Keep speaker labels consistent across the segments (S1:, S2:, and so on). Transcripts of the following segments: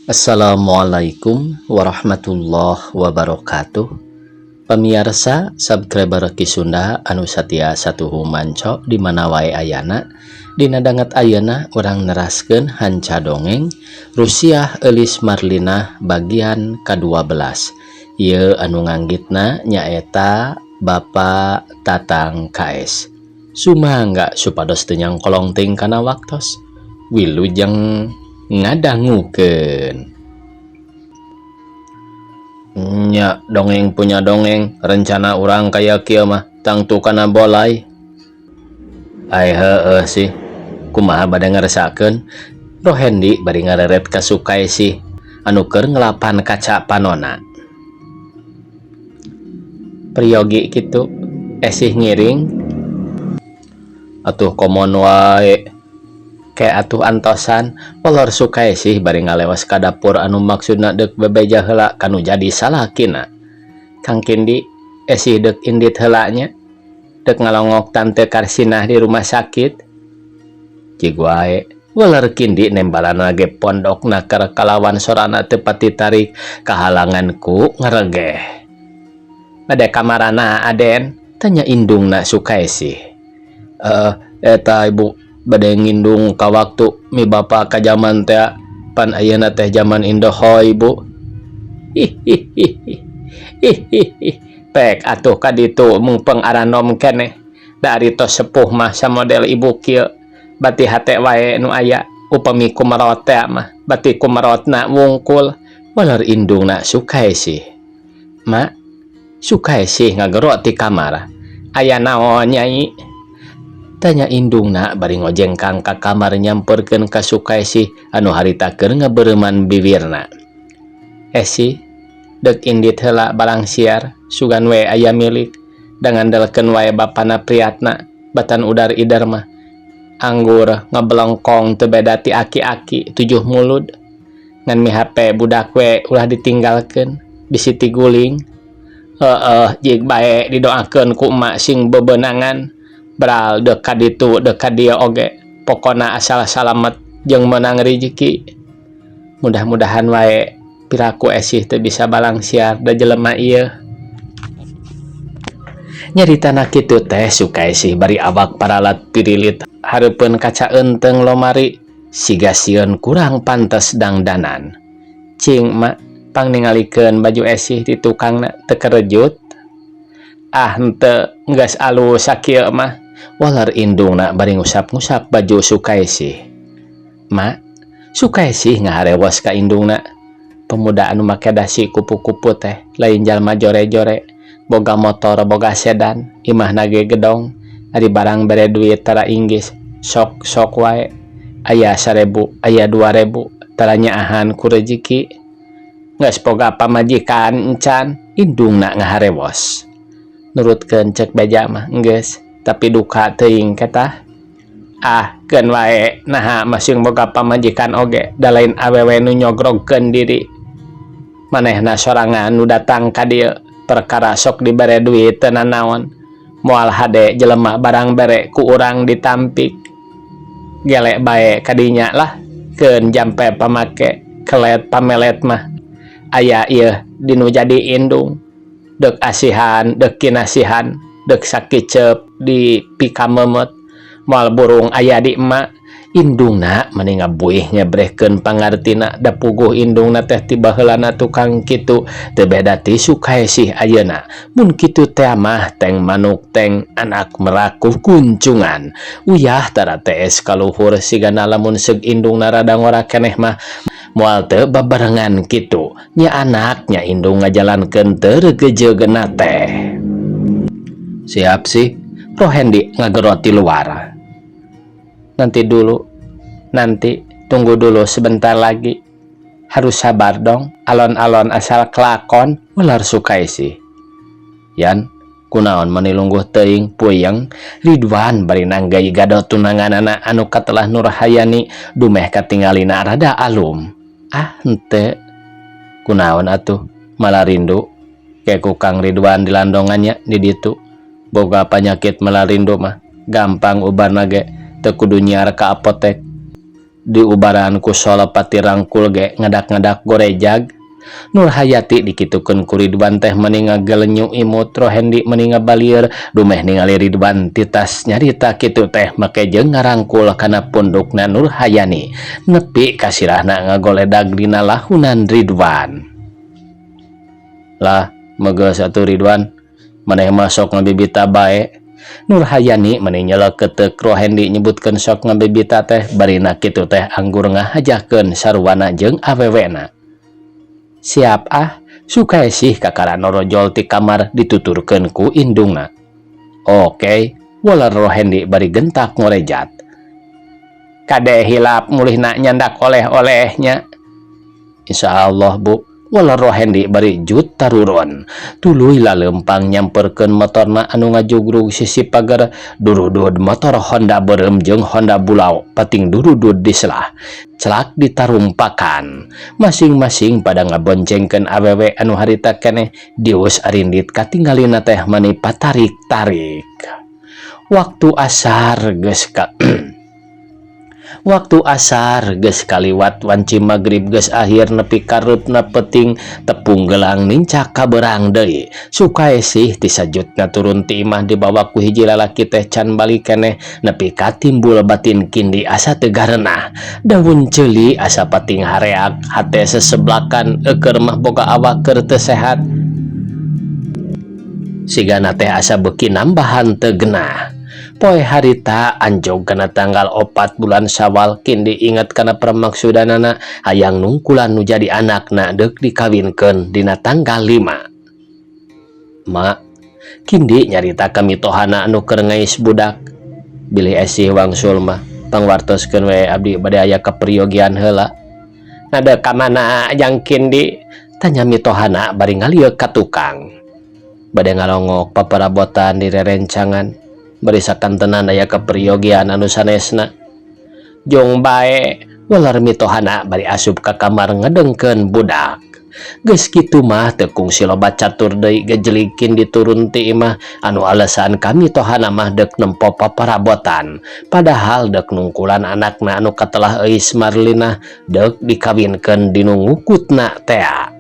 S1: Assalamualaikum warahmatullahi wabarakatuh. Pamiarsa subscriber Ki Sunda anu satia satuhu manco di mana wae ayana. Dina danget ayeuna urang neraskeun hanca dongeng Rusiah Eulis Marlinah bagian ka-12. Ieu anu nganggitna nyaeta Bapak Tatang KS. Sumangga supados teu nyangkolong teuing kana waktos. Wilujeng ngadangukeun. Nya dongeng punya dongeng, rencana urang kaya kieu mah tangtu kana bolai. Ai heueuh sih, kumaha bade ngeresakeun? Rohendi bari ngareret ka Sukaesih anu keur ngelapan kaca panona. Priyogi kitu, esih ngiring. Atuh komo wae. Ke atuh antosan, kolor Sukaesih bari ngalewas ka dapur anu maksudna deuk bebeja heula kanu jadi salakina. Kang Kindi, esih deuk indit heula nya. Deuk ngalongok Tante Karsinah di rumah sakit. Cig wae, weler Kindi nembalan ge pondokna keur kalawan sorana teu pati tarik kahalangan ku ngaregeh. Bade kamarana, Aden? Tanya indungna Sukaesih. Eh, eta Ibu, bade ngindung ka waktu mi bapa ka jaman teh, pan ayeuna teh jaman indohoy, Ibu. Hihihi, pek atuh ka ditu mungpeng aranom keneh. Da ari tos sepuh mah samodel ibu kieu bati hate wae nu aya, upami kumerot teh mah bati kumerotna wungkul, waler indungna Sukaesih. Ma, Sukaesih ngagero ti kamar. Aya naon, Nyai? Tanya indungna bari ngojengkang ka kamar nyamperkeun ka Sukaesih anu harita keur ngabeureuman bibirna. Esih deuk indit heula balangsiar, sugan we aya milik da ngandelkeun wae bapana Priyatna batan udar ider mah anggur ngebelengkong teu beda ti aki-aki tujuh mulud, ngan mihape budak we ulah ditinggalkeun bisi tiguling. Heeh, jig bae, didoakeun ku emak sing bebenangan. Bral deuk ka ditu deuk ka dieu oge pokona asal salamet jeung meunang rijeki. Mudah-mudahan wae, piraku esih teu bisa balangsiar da jelema ieu. Nyaritana kitu teh Sukaesih bari awak paralat pirilit hareupeun kaca eunteung lomari siga sieun kurang pantes dangdanan. Cing, Mak, pangningalikeun baju esih di tukangna teu kerejut. Ah, henteu, geus alus sakieu mah, waler indungna bari ngusap-ngusap baju Sukaesih. Ma, Sukaesih ngaharewos ka indungna. Pemuda anu make dasi kupu-kupu teh lain jalma jore-jore, boga motor, boga sedan, imahna ge gedong. Ari barang bere duit tara inggis, sok sok wae, aya 1000, aya 2000, tara nyaahan ku rejeki. Geus boga pamajikan encan? Indungna ngaharewos. Nurutkeun cek beja mah enggeus, tapi duka teuing ketah. Ah, keun wae, naha masing boga pamajikan oge, da lain awewe nu nyogrogkeun diri. Manehna sorangan nu datang ka dieu, perkara sok dibere duit teu nanaon. Moal hade jelema barang bere ku urang ditampik. Gele bae kadinya lah, keun jampe pamake kelet pamelet mah aya ieu dinu jadi indung, deuk asihan deuk kinasihan deuk sakiceup di pikamemeut moal burung aya di emak. Indungna mani ngabuih nyebrehkeun pangartina, da puguh indungna teh ti baheulana tukang kitu, teu beda ti Sukaesih ayeuna. Mun kitu teh mah teng manuk teng anak merakuh kuncungan uyah tara tees kaluhur. Sigana lamun seug indungna rada ngora keneh mah moal teu babarengan kitu nya anak nya indung ngajalankeun teu regejeugna teh. Siap sih, Rohendi ngagero ti luar. Nanti dulu, nanti tunggu dulu sebentar lagi, harus sabar dong, alon-alon asal kelakon, ular Sukaesih. Yan, kunaon mani lungguh teuing, puyeng? Ridwan bari nanggai gado tunanganana anu katelah Nurhayani dumeh katingalina rada alum. Ah, henteu. Kunaon atuh, malah rindu ke ku Kang Ridwan dilandongannya di ditu. Boga panyakit malah rindu mah gampang ubarna ge, teu kudu nyiar ka apotek. Diubaran ku Solopati rangkul ge ngadak-ngadak gorejag. Nurhayati dikitukeun ku Ridwan teh meni ngagelenyu imut Rohendi meni ngabalieur dumeh ningali Ridwan titas nyarita kitu teh make jeung ngarangkul kana pundukna Nurhayani nepi ka sirahna ngagoledag dina lahunan Ridwan. Lah, megeus atuh Ridwan, maneh mah sok ngabibita bae. Nurhayani meni nyeleketeuk Rohendi nyebutkeun sok ngabibita teh barina kitu teh anggur ngahajakeun sarwana jeung awewena. Siap ah, Sukaesih kakara norojol ti kamar dituturkeun ku indungna. Oke, waler Rohendi bari gentak ngorejat. Kade hilap mulihna nyandak oleh-olehnya. Insyaallah bu, waler Rohendi bari jut tarurun. Tuluy laleumpang nyamperkeun motorna anu ngajugrug sisi pager durudud motor Honda beureum jeung Honda Bulau pating durudud diselah. Celak ditarumpakan. Masing-masing pada ngaboncengkeun awewe anu harita keneh dius arindit katinggalina teh mani patarik-tarik. Waktu asar geus ka Waktu asar geus kaliwat wanci magrib geus akhir nepi ka reupna peuting tepung gelang nincak kabeurang deui. Sukaesih ti sajutna turun ti imah dibawa ku hiji lalaki teh can balik keneh nepi ka timbul batin Kindi asa teu garenah. Daun ceuli asa pating hareak hate seseblakan eukeun mah boga awak keur teu sehat. Sigana teh asa beuki nambahan teu genah. Poe harita anjog kana tanggal 4 bulan Syawal Kindi inget kana permaksudanana hayang nungkulan nu jadi anakna deuk dikawinkeun dina tanggal 5. Ma, Kindi nyarita ka mitohana anu keur ngais budak. Bilih esih wangsul mah pangwartoskeun we abdi bade aya kaperyogian heula. Nade ka mana jang Kindi? Tanya mitohana bari ngalieuk ka tukang. Bade ngalongok paparabotan di rerencangan. Bari sakantenan aya kaperyogian anu sanesna. Jong bae, waler mitohana bari asup ka kamar ngedengkeun budak. Geus kitu mah teu kungsi loba catur deui gejelig Kindi turun ti imah anu alasan ka mitohana mah deuk nempo paparabotan. Padahal deuk nungkulan anakna anu katelah Euis Marlinah deuk dikawinkeun dinu ngukutna tea.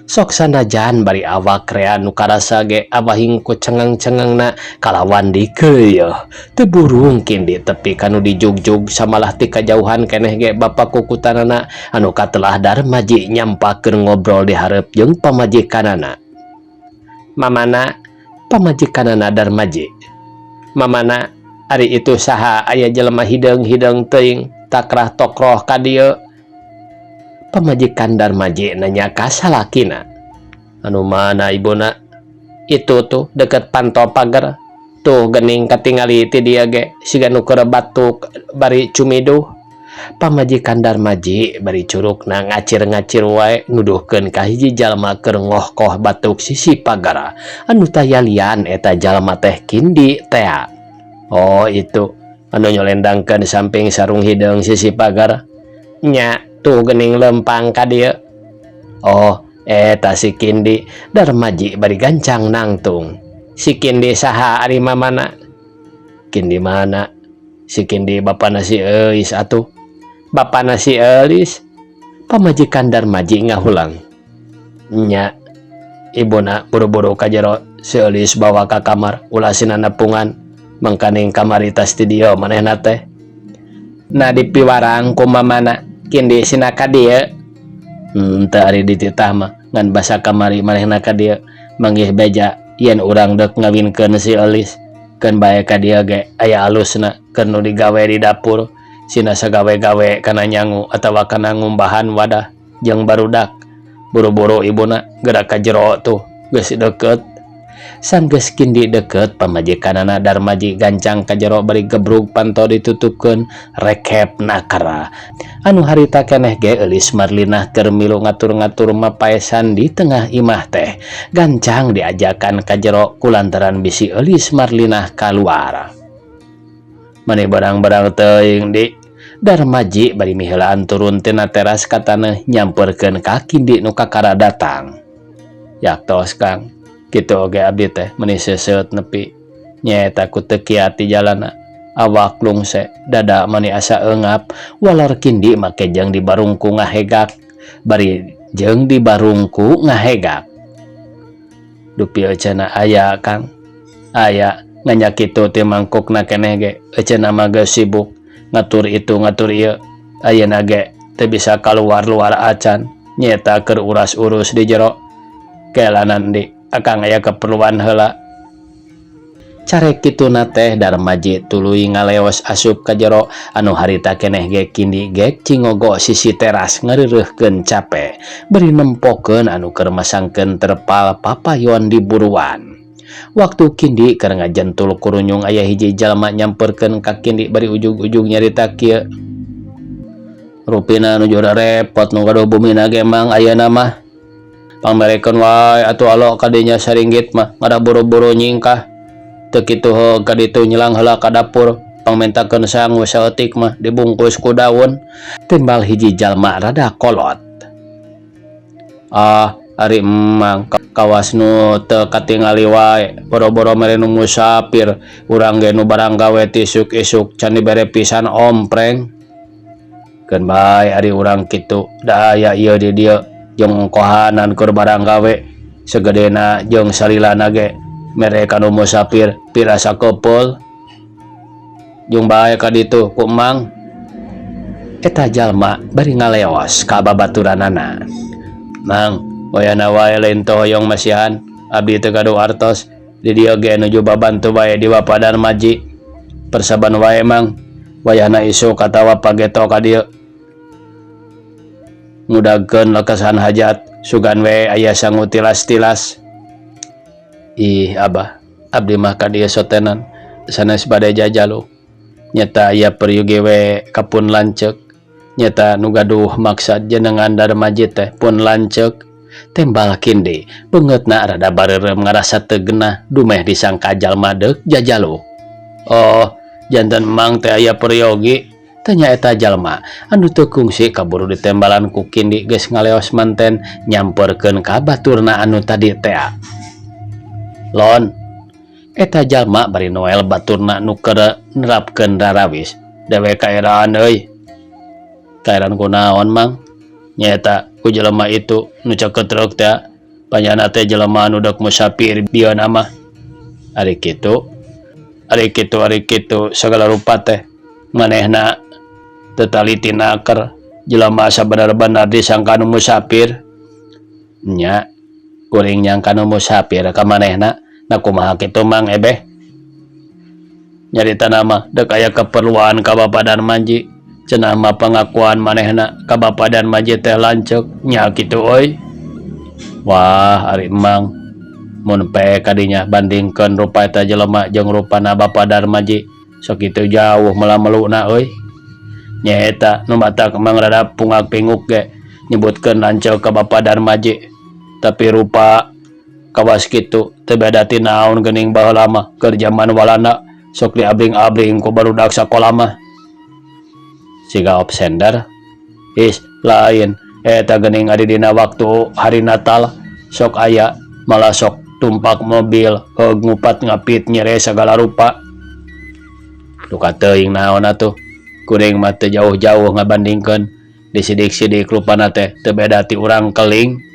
S1: Sok sanajan bari awak rea nu karasa ge abahing ku cengang-cengengna kalawan dikeuyeuh. Teu burung Kindi tepi ka nu dijugjug samalah ti kajauhan keneh ge bapa kukutanana anu katelah Darmaji nyampakeun ngobrol di hareup jeung pamajikanana. Mamana pamajikanana Darmaji. Mamana ari itu saha aya jelema hideung-hideung teuing takrah tokroh ka dieu. Pamajikan Darmaji nanya ka salakina. Anu mana ibuna? Itu tuh deket panto pagar. Tuh gening katingali ti dieu ge siga nu keur batuk bari cumiduh. Pamajikan Darmaji bari curukna ngacir-ngacir wae nuduhkeun ka hiji jalma keur ngohkoh batuk sisi pagar. Anu taya lian eta jalma teh Kindi tea. Oh itu anu nyolendangkeun samping sarung hideung sisi pagar. Nya tuh gening lempang ka dieu. Oh, eta si Kindi. Darmaji bari gancang nangtung. Si Kindi saha ari mamana? Kindi mana? Si Kindi bapana si Euis atuh. Bapana si Euis? Pamajikan Darmaji ngahulang. Nya, ibuna buru-buru ka jero si Eulis bawa ka kamar ulah sina nepungan. Mangkaning kamari tas ti dieu manehna teh. Nah dipiwarang ku mamana Kindi sina ka dieu. Teu ari dititah mah ngan basa kamari manehna ka dieu manggih beja yen urang deuk ngawinkeun si Eulis. Keun bae ka dieu ge aya alusna keur nu digawe di dapur sina sagawe-gawe kana nyangu atawa kana ngumbahan wadah jeung barudak. Buru-buru ibuna gerak ka jero tuh geus deukeut. Sanggeus Kindi deukeut pamajikanana Darmaji gancang ka jero bari gebrug panto ditutupkeun rekep nakara. Anu harita keneh ge Eulis Marlinah keur milu ngatur-ngatur mapaesan di tengah imah teh. Gancang diajakan ka jero kulantaran bisi Eulis Marlinah kaluar. Mani barang-barang teuing di Darmaji bari miheulaan turun tina teras ka taneuh nyamperkeun ka Kindi nu kakara datang. Yaktos Kang, kitu oge abdi teh meni seuseut nepi nyaeta ku teu kiat di jalana. Awak lungse, dada mani asa eungap, walar Kindi make jeung dibarungku ngahegak, bari jeung dibarungku ngahegak. Dupi eceuna aya Kang, aya ngan kitu teh mangkukna keneh ge eceuna mah geus sibuk ngatur itu ngatur ieu, ayeuna ge teu bisa kaluar-luar acan, nyaeta keur uras-urus di jero. Kelanan di akang aya keperluan heula. Carek kituna teh Darmaji tuluy ngaleos asup ka jero, anu harita keneh ge Kindi ge cingogo sisi teras ngareureuhkeun cape bari nempokeun anu keur masangkeun terpal papayon di buruan. Waktu Kindi keur ngajentul kurunyung aya hiji jalma nyamperkeun ka Kindi bari ujug-ujug nyarita kieu. Rupina nuju repot nu gaduh bumina ge Mang ayeuna mah. Pangmerekeun wae atuh alo kadinya saringgit mah ngadah buru-buru nyingkah. Teu kitu heuh ka ditu nyelang heula ka dapur pangmentakeun sangu saeutik mah dibungkus ku daun. Timbal hiji jalma rada kolot. Ah, ari emang kawas nu teu katingali wae boro-boro mere nu musafir urang ge nu barang gawe ti isuk-isuk can dibere pisan ompreng. Keun bae ari urang kitu da aya ieu di dieu jeung ongkohanan keur barang gawe sagedena jeung salilana ge mere ka nu musafir pira sakepeul. Jung bae ka ditu ku emang. Eta jalma bari ngaleos ka babaturanana. Mang, wayahna wae lain teu hoyong masihan, abdi teu gaduh artos, di dieu ge nuju babantu bae di Bapa Darmaji. Persaban wae Mang, wayahna isuk atawa pageto ka dieu. Ngudagkeun lekesan hajat, sugan we aya sangu tilas-tilas. Ih abah, abdi mah ka dieu sotenan, sanes bade jajaluk. Nyata aya peryogi we kapun lanceuk. Nyata nu gaduh maksad jenengan Darmaji teh pun lanceuk. Tembal Kindi, beungeutna rada bareureum ngarasa teu genah dumeh disangka jalma deuk jajaluk. Oh, janten emang teh aya peryogi? Tanya eta jalma anu teu kungsi kaburu ditembalan ku Kindi geus ngaleos manten nyamperkeun ka baturna anu tadi tea. Lon, eta jalma bari noel baturna nu keur nerapkeun rarawis. Dewek kaeraan euy. Kaeraan kunaon Mang? Nyaeta ku jelema itu nu caket truk teh panyana teh jelema anu deuk musafir bieuna mah. Ari kitu, ari kitu, ari kitu sagala rupa teh manehna teu taliti naker jelema sabener-bener disangka nu musafir. Nya kuring nyangka nu musafir ka manehna, na kumaha kitu Mang Ebeh? Nyaritana mah deuk aya keperluan ka Bapa Darmaji. Cenah mah pangakuan manehna ka Bapa Darmaji teh lanceuk. Nya kitu euy. Wah, ari emang mun pe kadinya bandingkeun rupa eta jelema jeung rupana Bapa Darmaji sok kitu jauh mela-meluna euy. Nyaeta nu matak emang rada pungak-pinguk ge nyebutkeun lanceuk ka Bapa Darmaji. Tapi rupa kawas kitu teu beda ti naon geuning baheula mah keur jaman Walanda sok diabring-abring ku barudak sakola mah. Siga opsender? Is, lain eta geuning ari dina waktu hari Natal sok aya malah sok tumpak mobil heug ngupat ngapit nyere sagala rupa. Duka teuing naon atuh kuring mah teu jauh-jauh ngabandingkeun disidik-sidik rupana teh teu beda ti urang keling.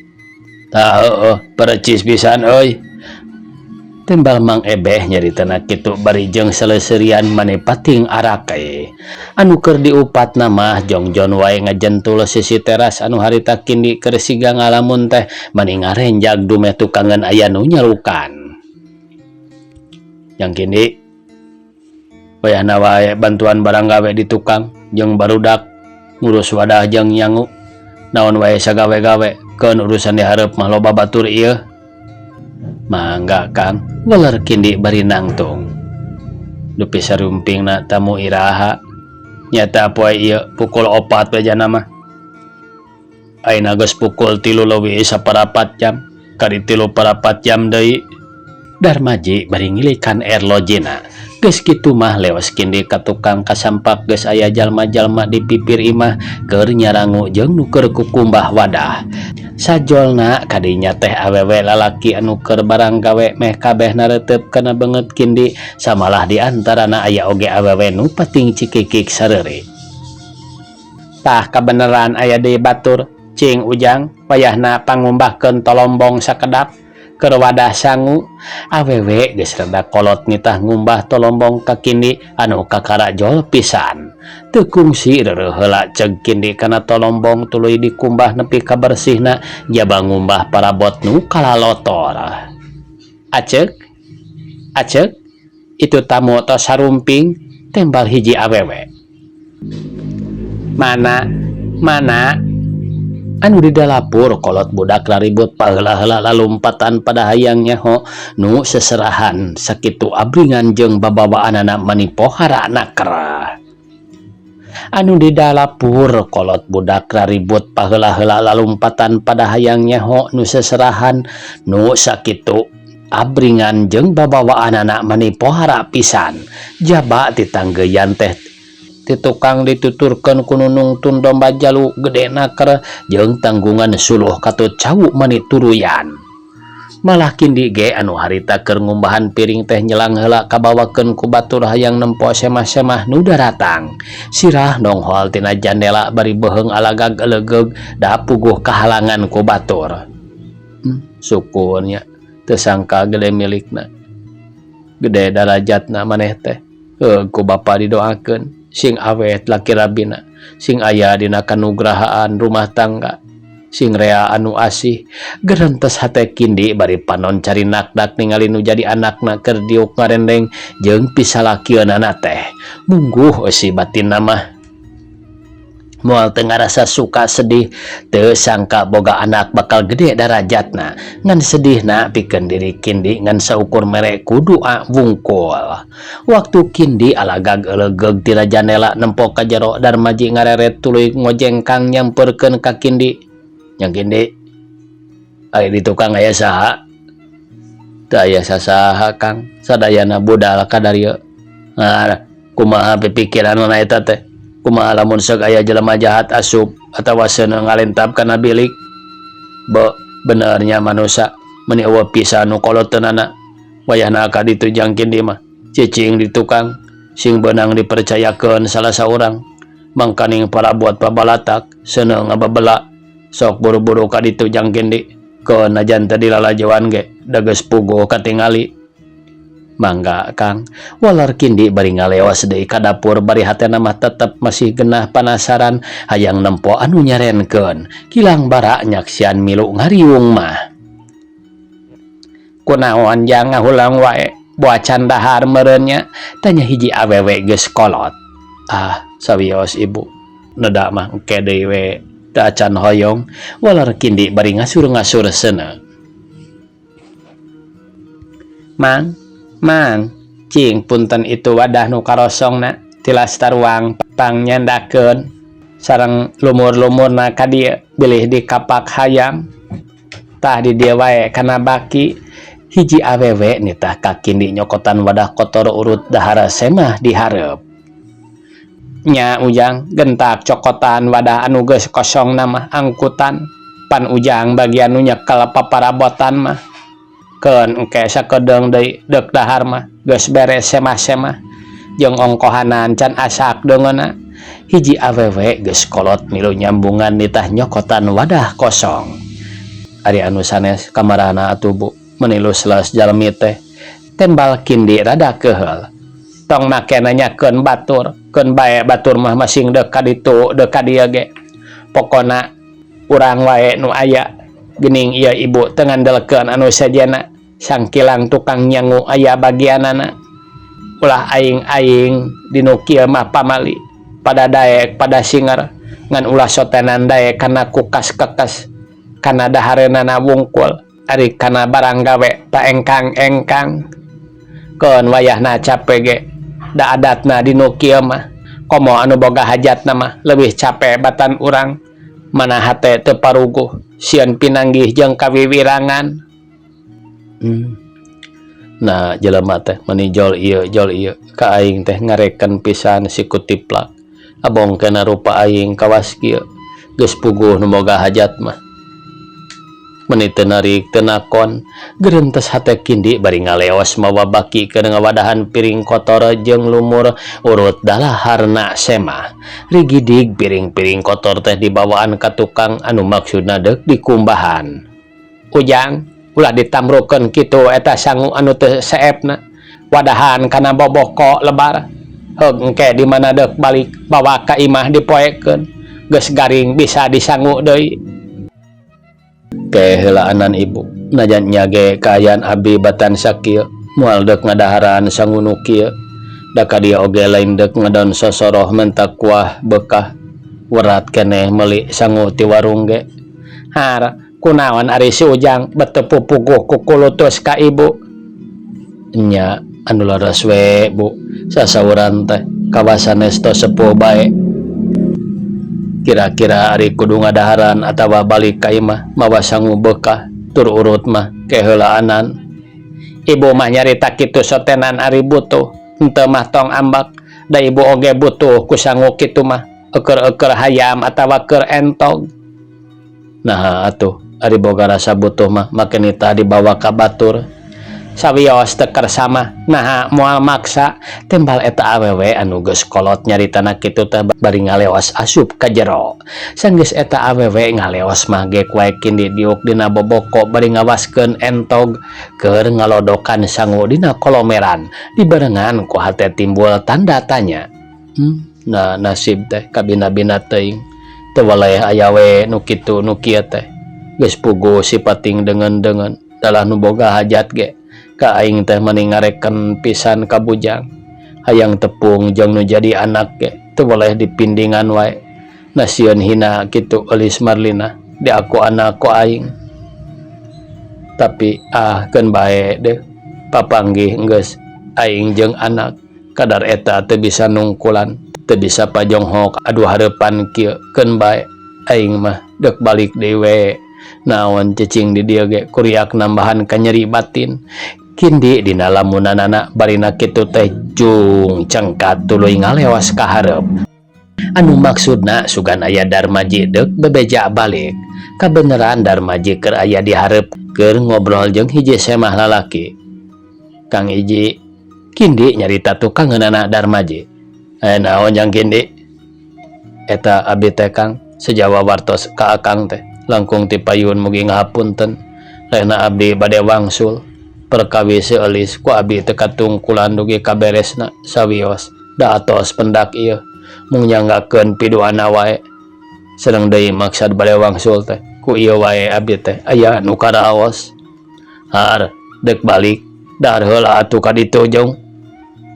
S1: Tah heueuh percis pisan euy. Timbal Mang Ebeh nyaritana kitu bari jeung seleuserian mani pating arake. Anu keur diupatna mah jongjon wae ngajentul sisi teras anu harita Kindi keur siga ngalamun teh mani ngarenjag dumeh tukangeun aya nu nyalukan. Jang Kindi, wayahna wae bantuan barang gawe di tukang jeung barudak ngurus wadah jeung nyangu. Naon wae sagawe-gawe keun urusan dihareup mah loba batur ieu. Mangga Kang, waler Kindi bari nangtung. Dupi sarumpingna tamu iraha. Nyata poe ieu pukul 4 bejana mah. Ayeuna geus pukul 3 leuwih saparapat jam, kari 3 parapat jam deui. Darmaji bari ngilikan erlojina. Geus kitu mah leos Kindi ka tukang kasampak geus aya jalma-jalma di pipir imah keur nyarangu jeung nu keur kukumbah wadah. Sajolna kadinya teh awewe lalaki anu keur barang gawe meh kabeh nareuteup kana beungeut Kindi samalah di antarana aya oge awewe nu pating cikikik sareuri. Tah kabeneran aya deui batur, cing Ujang wayahna pangumbahkeun tolombong sakedap keur wadah sangu. Awewe geus rada kolot nitah ngumbah tolombong ka Kindi anu kakara jol pisan. Teu kungsi reureuh heula ceuk Kindi kana tolombong tuluy dikumbah nepi ka bersihna jaba ngumbah parabot nu kalalotor. Aceuk, aceuk, itu tamu tos sarumping, tembal hiji awewe. Mana, mana? Anu di dalapur kolot budak raribut paheula-heula lalumpatan pada hayang nyaho nu seserahan sakitu abringan jeung babawaanana mani pohara naker. Anu di dalapur kolot budak raribut paheula-heula lalumpatan pada hayang nyaho nu seserahan nu sakitu abringan jeung babawaanana mani pohara pisan. Jaba titanggeuyan teh ti tukang dituturkeun ku nu nungtun domba jalu gede naker jeung tanggungan suluh katut cau mani turuyan. Malah Kindi ge anu harita keur ngumbahan piring teh nyelang heula kabawakeun ku batur hayang nempo semah-semah nu daratang. Sirah nonghol tina jandela bari beuheung alagag elegeug da puguh kahalangan ku batur. Syukur nya teu sangka gede milikna. Gede darajatna maneh teh. Heuh ku bapa didoakeun sing awet laki rabina, sing aya dina kanugrahaan rumah tangga, sing rea anu asih. Gerentes hate Kindi bari panon carinakdak ningali nu jadi anakna keur diuk ngarendeng jeung pisalakieunana teh. Mungguh eusi batinna mah. Moal teu ngarasa suka sedih, teu sangka boga anak bakal gede darajatna. Ngan sedihna pikeun diri Kindi ngan saukur mere ku doa wungkul. Waktu Kindi alagag eulegeug tina jandela nempo ka jero Darmaji ngareret tuluy ngojengkang nyampeurkeun ka Kindi. Jang Kindi, ari di tukang aya saha? Teu aya sasaha Kang, sadayana budal ka darieu. Nah, kumaha pipikiranna eta teh? Kumaha lamun sok aya jelema jahat asup atawa seuneu ngalentab kana bilik? Be, bener nya manusa meuni eueuh pisan nu koloteunana. Wayahna ka ditu Jang Kindi mah cicing di tukang sing beunang dipercayakeun salah saurang. Mangkaning parabot pabalatak seuneu ngababela sok buru-buru ka ditu Jang Kindi. Keun najan teu dilalajoan ge da geus puguh katingali. Mangga Kang, walar Kindi bari ngaleos deui ka dapur bari hatena mah tetep masih genah panasaran hayang nempo anu nyarenkeun. Kilang bara nyaksian milu ngariung mah. Kunaon jang ngahulang wae, boa can dahar meureun nya, tanya hiji awewe geus kolot. Ah, sawios ibu, neda mah engke deui we, teu acan hoyong, walar Kindi bari ngasur-ngasur seuneu. Mang, mang, cing punten itu wadah nu karosongna tilas taruang pang nyandakeun sareng lumur-lumurna ka dieu bilih dikapak hayam. Tah di dieu wae kana baki. Hiji awewe nitah ka Kindi nyokotan wadah kotor urut dahar semah di hareup. Nya Ujang gentak cokotan wadah anu geus kosongna mah angkutan pan Ujang bagian nu nyekel paparabotan mah. Keun engke sakedeung deui deuk dahar mah geus beres semah-semah jeung ongkohanan can asak deungeunna. Hiji awewe geus kolot milu nyambungan nitah nyokotan wadah kosong. Ari anu sanes kamarana atuh bu meuni lusles jalmi teh. Tembal Kindi rada keuheul. Tong make nanyakeun batur, keun bae batur mah masing deuk ka ditu deuk ka dieu ge. Pokona urang wae nu aya geuning ieu ibu teu ngandelkeun anu sejenna. Sangkilang tukang nyangu aya bagianana. Ulah aing-aing dinu kieu mah pamali pada daek pada singer ngan ulah sotenan daek kana kukas kekes kana dahareunana wungkul ari kana barang gawe paengkang-engkang. Keun wayahna cape ge da adatna dinu kieu mah komo anu boga hajatna mah leuwih cape batan urang mana hate teu paruguh sieun pinanggih jeung kawiwirangan. Nah jelema teh meni jol ieu jol ieu ka aing teh ngareken pisan si kutiplak. Abong kena rupa aing kawas kieu geus puguh nu boga hajat mah. Meni teu narik teu nakon gerentes hate Kindi bari ngaleos mawa baki keur ngawadahan piring kotor jeung lumur urut dalaharna semah. Rigidig piring-piring kotor teh dibawaan ka tukang anu maksudna deuk dikumbahan. Ujang, ulah ditamrukeun kitu eta sangu anu teu seepna. Wadahan kana boboko lebar. Heug engke di mana deuk balik bawa ka imah dipoekeun. Geus garing bisa disangu deui. Ke heulaanan ibu, najan nya ge kaayaan abdi batan sakieu moal deuk ngadaharan sangu nu kieu. Da ka dieu oge lain deuk ngedon sosoroh menta kuah beukah. Werat keneh meuli sangu ti warung ge. Har, kunaon ari si Ujang bet teu pupuguh ku kulutus ka ibu. Nya anu leres we bu, sasauran teh kawas sanes tos sepuh bae. Kira-kira ari kudu ngadaharan atawa balik ka imah mawa sangu beukah tur urut mah keheulaanan. Ibu mah nyarita kitu sotenan ari butuh, henteu mah tong ambek, da ibu oge butuh ku sangu kitu mah, eukeur-eukeur hayam atawa keur entog. Naha atuh ari boga rasa butuh mah make nitah dibawa ka batur. Sawios teu kersa mah naha moal maksa, tembal eta awewe anu geus kolot nyaritana kitu teh bari ngaleos asup ka jero. Sanggeus eta awewe ngaleos mah gek wae Kindi diuk dina boboko bari ngawaskeun entog keur ngalodokan sangu dina kolomeran dibarengan ku hate timbul tanda tanya. Nah nasib teh kabina-bina teuing teu waleh aya we nu kitu nu kieu teh. Geus puguh sipating deungeun-deungeun dalah nu boga hajat ge. Ka aing teh meni ngareken pisan ka bujang. Hayang tepung jeung nu jadi anak ge teu boleh dipindingan wae. Nasieun hina kitu Eulis Marlina diaku anak ku aing. Tapi ah keun bae deuh papanggih enggeus aing jeung anak kadar eta teu bisa nungkulan teu bisa pajonghok adu hareupan kieu keun bae aing mah deuk balik deui we. Naon cicing di dieu ge kuriak nambahan kanyeri batin. Kindi dina lamunanana barina kitu teh jung cengkat tuluy ngalewas ka hareup. Anu maksudna sugan aya Darmaji deuk bebeja balik. Kabeneran Darmaji keur aya di hareup keur ngobrol jeung hiji semah lalaki. Kang Iji, Kindi nyarita tukangeunana Darmaji. Naon jang Kindi? Eta abdi teh Kang, sejawa wartos ka akang teh langkung ti payun mugi ngahapunten. Lehna abdi bade wangsul. Perkawis seulis ku abdi teu katungkulan dugi ka beresna sawios da atos pendak ieu mung nyanggakeun piduana wae. Sareng deui maksad bade wangsul teh ku ieu wae abdi teh aya nu karaos. Har deuk balik dahar heula atuh ka ditu jung.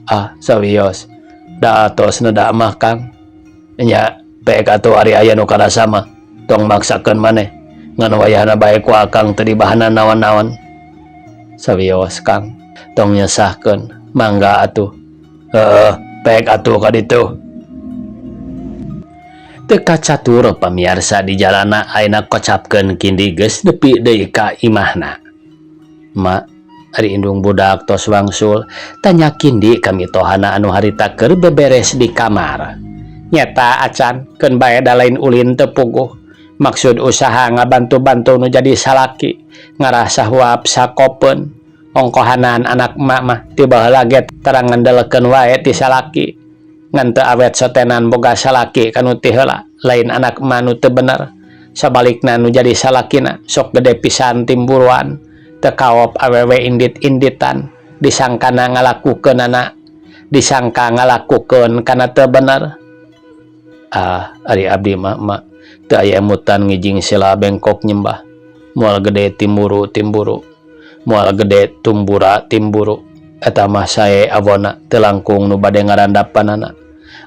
S1: Ah sawios da atos neda mah Kang. Nya pek atuh ari aya nu karasa mah tong maksakeun maneh ngan wayahna bae ku akang teu dibahanan naon-naon. Sawios Kang tong nyesahkeun mangga atuh. Heueuh pek atuh ka ditu. Teu kacatur pamiarsa di jalana ayeuna kocapkeun Kindi geus nepi deui ka imahna. Ma, ari indung budak tos wangsul, tanya Kindi ka mitohana anu harita keur beberes di kamar. Nyeta acan keun bae da lain ulin teu puguh. Maksud usaha ngabantu-bantu nu jadi salaki ngarasa huap sakopeun. Ongkohanan anak emak mah ti baheula ge tarang ngandelkeun wae ti salaki. Ngan teu awet sotenan boga salaki kanu ti heula lain anak emak nu teu bener. Sabalikna nu jadi salakina sok gede pisan timburuan. Teu kaop awewe indit-inditan disangkana ngalakukeunana disangka ngalakukeun kana teu bener. Ah ari abdi mah emak teu aya emutan ngijing sila bengkok nyembah. Moal gede timburu timburu, moal gede tumbura timburu. Eta mah sae awona teu langkung nu bade ngarandapanana.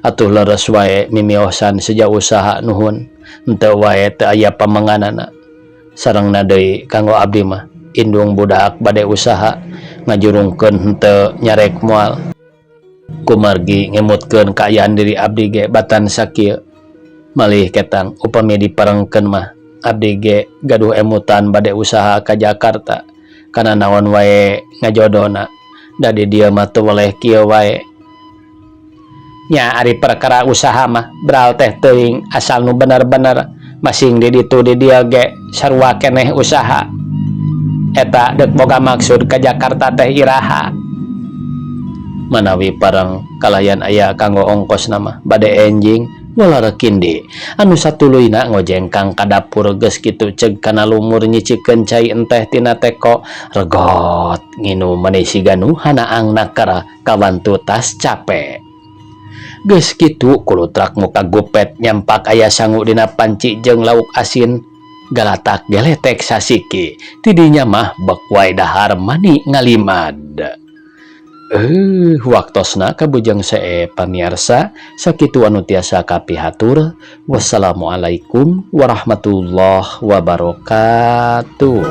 S1: Atuh leres wae mimiosan seja usaha nuhun, henteu wae teu aya pamenganana. Sarengna deui kanggo abdi mah indung budak bade usaha ngajurungkeun henteu nyarek moal. Kumargi ngemutkeun kaayaan diri abdi ge batan sakieu. Malih ketang upami diparengkeun mah abdi ge gaduh emutan bade usaha ka Jakarta kana naon wae ngajodona. Da di dieu mah teu weleh kieu wae. Nya ari perkara usaha mah bral teh teuing asal nu bener-bener masing di ditu di dieu ge sarua keneh usaha. Eta deuk boga maksud ka Jakarta teh iraha? Manawi pareng kalayan aya kanggo ongkosna mah bade enjing walar Kindi anu satuluyna ngojengkang ka dapur geus kitu ceuk kana lumur nyicikeun cai enteh tina teko regot nginum meni siga nu hanaang naker kawantu tas cape. Geus kitu kulutrak muka gupet nyampak aya sangu dina panci jeung lauk asin galatak geletek sasiki tidinya mah bek wae dahar mani ngalimad. Waktosna kabujeng see pamiarsa sakitu anu tiasa kapihatur. Wassalamualaikum warahmatullahi wabarakatuh.